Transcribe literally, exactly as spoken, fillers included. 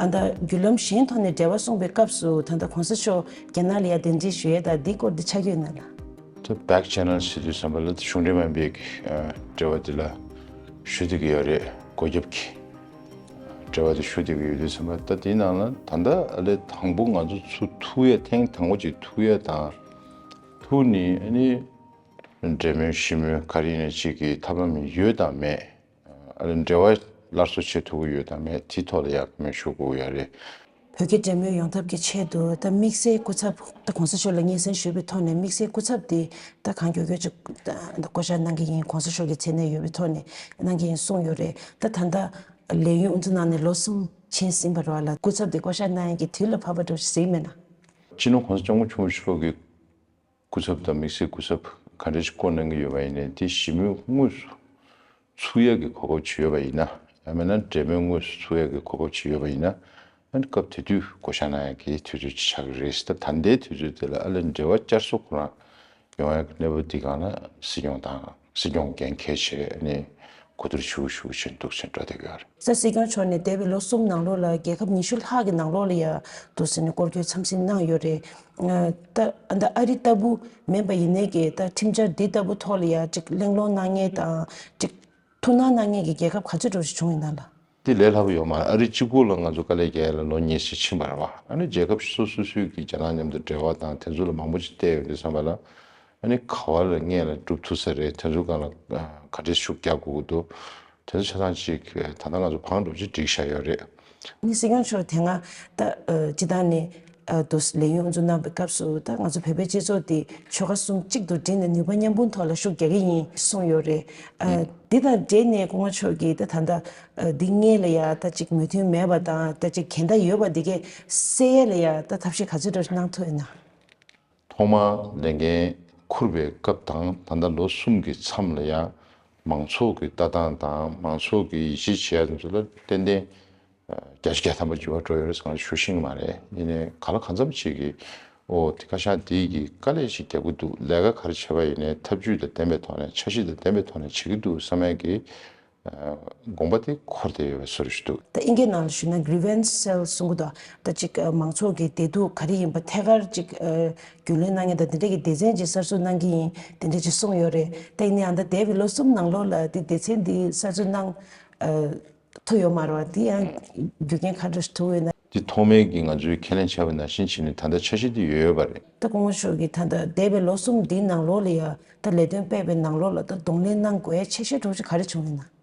ཨ་ད་བརྒྱུད་ལམ་གཞན་ཐོག་ནས་འབྲེལ་བ་གསུངས་པའི་སྐབས་སུ་ད་ལྟ་གོང་ས་མཆོག་རྒྱ་ནག་ལ་ཡ་གདན་འདྲེན་ཞུ་ཡས་དང་འདིའི་སྐོར་འདི་ཆགས་ཀྱི་ཡོད་ན་ལ། ད་back channel ཟེར་དུས་ཙམ་པ་ལ་གཞུང་འབྲེལ་མིན་པའི་འབྲེལ་བ་འདི་ལ་ཞུ་བསྡད་ཀྱི་ཡོད་རེད། སྒོ་རྒྱབ་ཀྱི་འབྲེལ་བ་དེ་ཞུ་བསྡད་ཀྱི་ཡོད་དུས་ཙམ་པ། ད་དེའི་ནང་ལ་ད་ལྟ་ཨ་ལས་དང་པོ་ང་ཚོ་ཚུར་ཐུག་ཡས་ཐེངས་དང་པོ་ཅིག་ཐུག་ཡས་དང་། ཐུག་ནི་ཨ་ནི་འབྲེལ་མོལ་ཞི་མོལ་ག་རེ་ཡིན་ན་ཅིག་གི་ཐབས་ལམ་ཡོད་དང་མེད། ཨ་ལས་འབྲེལ་བ་སླར་གསོ་བྱེད་ཐུབ་ཀྱི་ཡོད་དང་མེད། དེའི་ཐོག་ལ་ཡག་མེད་ཞུ་དགོས་ཡོད་རེད། བོད་རྒྱ་འབྲེལ་མོལ་ཡོང་ཐབས་ཀྱི་ཆེད་དུ་ད་དམིགས་བསལ་སྐུ་ཚབ་ད་གོང་ས་མཆོག་ལ་སྙན་སེང་ཞུས་པའི་ཐོག་ནས་དམིགས་བསལ་སྐུ་ཚབ་དེ་ད་གང་མགྱོགས་མགྱོགས་ཅིག་ད་བསྐོ་བཞག་གནང་གི་ཡིན། གོང་ས་མཆོག་གི་མཚན་གནས་ཡོད་པའི་ཐོག་ནས་གནང་གི་ཡིན་གསུངས་ཡོད་རེད། ད་ད་ལྟ་ལས་ཡུན་དབུ་འཛུགས་གནང་ནས་ལོ་གསུམ་ཕྱིན་ཟིན་པ་རེད་བ་ལ། སྐུ་ཚབ་དེ་བསྐོ་བཞག་གནང་ཡས་ཀྱི་དུས་ལ་བབ་པ་འདྲ་བོ་ཞིག་གཟིགས་མེད་ན། སྤྱི་ནོར་གོང་ས་སྐྱབས་མགོན་ཆེན་པོ་མཆོག་གི་སྐུ་ཚབ་དང་དམིགས་བསལ་སྐུ་ཚབ་ག་འདྲ་ཞིག་བསྐོ་གནང་གི་ཡོད་པ་ཡིན་ནའི་དེ་ཞི་མོལ་དངོས་སུ་ཚུགས་ཡག་གི་གོ་སྐབས་ཅིག་ཡོད་པ་ཡིན་ན། ཡང་མིན་ན་འབྲེལ་མོལ་དངོས་སུ་ཚུགས་ཡག་གི་གོ་སྐབས་ཅིག་ཡོད་པ་ཡིན་ན། ཨ་ནི་སྐབས་དེ་དུས་བསྐོ་བཞག་གནང་ཡག་གི་དུས་ཚོད་ཅིག་ཆགས་ཀྱི་རེད། ད་ད་ལྟའི་དུས་ཚོད་དེ་ལ་ཨ་ལས་འབྲེལ་བ་བསྐྱར་གསོ་ཁོ་རང་ཡོང་ཡག་གི་གནས་བབ་འདི་སྒང་ལ་སྲིད་སྐྱོང་དང་སྲིད་སྐྱོང་འགན་འཁྱེར་བྱས་ཨ་ནི་གོ་བསྡུར་ཞུ་ཞུ་བཞིན་འདུག་ཟེར་འགྲོ་བསྡད་ཀྱི་ཡོད་རེད། ས་སྲིད་སྐྱོང་མཆོག་ནས་འདས་པའི་ལོ་གསུམ་ནང་ལོགས་ལ་རྒྱལ་ཁབ་ཉི་ཤུ་ལྷག་གི་ནང་ལོགས་ལ་ཡ་འདུག་ཟེར་ནས་སྐོར་སྐྱོད་འཚམས་གཟིགས་གནང་ཡོད་རེད། ད་ཨ་ད་ཨ་རི་ལྟ་བུ་མིན་པ་ཡིན་ནའི་གི་ད་ཁྲིམས་འཆར་འདི་ལྟ་བུ་ཐོག་ལ་ཡ་ཅིག་གླེང་སློང་གནང་མཁན་དང་ཅིག་ཐུགས་སྣང་གནང་མཁན་གྱི་རྒྱལ་ཁབ་ག་ཚོད་འདྲ་ཞིག་བྱུང་ཡོད་ན་ལ། དེ་ལས་སླ་པོ་ཡོད་མ་རེད། ཨ་རི་གཅིག་པུ་ལ་ང་ཚོ་དཀའ་ལས་རྒྱག་ཡ་ལ་ལོ་གཉིས་ཙམ་ཕྱིན་པ་རེད་བ། ཨ་ནི་རྒྱལ་ཁབ་སོ་སོ་སོའི་གི་རྒྱ་ནག་མཉམ་དུ་འབྲེལ་བ་དང་དེ་ཚོ་ལ་མང་པོ་ཅིག་བལྟས་ཡོང་དུས་ཙམ་པ་ལ། ཨ་ནི་ག་བ་ལ་སྔོན་ལ་འགྲུབ་ཐུབ་ས་རེད། དེ་ཚོ་སྒང་ལ་ག་འདྲས་ཤུགས་རྒྱག་དགོས་ཀྱི་འདུག་དེ་ཚོ་ཆ་ཚང་ཅིག་ད་ལྟ་ང་ཚོ་བང་སྒྲུབ་ཅིག་བསྒྲིགས་བཞག་ཡོད་རེད། ནི་སྲིད་སྐྱོང་མཆོག་དེ་སྔ་ད་སྤྱི་བཏང་ནས་དུ་ལས་ཡུན་དབུ་འཛུགས་གནང་བའི་སྐབས་སུ་ད་ང་ཚོ་བོད་པའི་སྤྱི་ཚོགས་དེ་ཆོལ་ཁ་གསུམ་གཅིག་ཏུ་བསྒྲིལ་ནས་ནུས་པ་མཉམ་སྤུངས་ཐོག་ལ་ཤུགས་རྒྱག་གི་ཡིན་གསུངས་ཡོད་རེད། འདི་དང་འབྲེལ་ནས་སྐུ་ངོ་མཆོག་གིས་ད་ད་ལྟ་འདི་སྔོན་ལ་ཡ་ད་ཅིག་མོས་མཐུན་མེད་པ་དང་ད་ཅིག་འགལ་ཟླ་ཡོད་པ་འདི་གས་སེལ་ཡས་ལ་ཡ་ད་ཐབས་ཤེས་ག་ཚོད་འདྲ་གནང་ཐུབ་ཡོད་ན། ཐོག་མར་ལས་འགན་འཁུར་བའི་སྐབས་དང་ད་ལྟ་ལོ་གསུམ་གྱི་མཚམས་ལ་ཡང་མང་ཚོགས་ཀྱི་ལྟ་སྟངས་དང་མང་ཚོགས་ཀྱི་ཡིད་ཆེས་བྱེད་ཡ་དེ་ཚོ་ལ་ཏན་ཏན་བརྒྱ་ཆ་བརྒྱ་ཐམ་པ་འགྱུར་བ་འགྲོ་ཡོད་རེད་ཟེར་ང་ཞུ་ཤེས་ཀྱི་མ་རེད། ཡིན་ནའི་གང་ལ་གང་འཚམ་ཅིག་གིས་ཨོ་དེ་བཀའ་ཤག་འདི་གིས་དཀའ་ལས་ཤིག་རྒྱག་གི་འདུག་ལས་ཀ་ག་རེ་བྱས་པ་ཡིན་ནའི་ཐབས་ཇུས་དང་ལྡན་པའི་ཐོག་ནས་འཆར་གཞི་དང་ལྡན་པའི་ཐོག་ནས་བྱེད་ཀྱི་འདུག་བསམ་ཡ་གི་དགོངས་པ་དེ་འཁོར་བསྡད་ཡོད་པའི་བཟོ་འདྲ་ཞིག་འདུག་ད་ཨིན་སྐད་ནང་ལ་ཞུས་ན་grievance cell གསུང་གི་འདུག་ད་ཅིག་མང་ཚོགས་ཀྱི་བདེ་སྡུག་ག་རེ་ཡིན་པ་ཐད་ཀར་ཅིག་རྒྱུས་ལོན་གནང་མཁན་དང་དེ་འདྲ་གི་སྡེ་ཚན་ཅིག་གསར་འཛུགས་གནང་གི་ཡིན་དེ་འདྲ་ཅིག་གསུངས་ཡོད་རེད། ད་ཡིན་ནའི་ཨ་ད་འདས་པའི་ལོ་གསུམ་ནང་ལོགས་ལ་དེ་སྡེ་ཚན་འདི་གསར་འཛུགས་གནང་ཐུབ་ཡོད་མ་རེད་བ། དེ་ཡང་རྒྱུ་རྐྱེན་ག་འདྲ་ཞིག་ཐུག་ཡོད་ན། འདི་ཐོག་མའི་གི་ང་ཚོས་ཁས་ལེན་བྱས་པ་ནང་བཞིན་བྱས་ནས་ད་ལྟ་འཆར་གཞི་འདི་ཡོད་ཡོད་པ་རེད། ད་སྐུ་ངོ་མཆོག་གིས་ད་ལྟ་འདས་པའི་ལོ་གསུམ་འདིའི་ནང་ལོགས་ལ་ཡ་ད་ལས་དོན་སྤེལ་བའི་ནང་ལོགས་ལ་ད་གདོང་ལེན་གནང་དགོས་ཡ་ཆེ་ཤོས་འདྲ་བོ་ཅིག་ག་རེ་བྱུང་ཡོད་ན།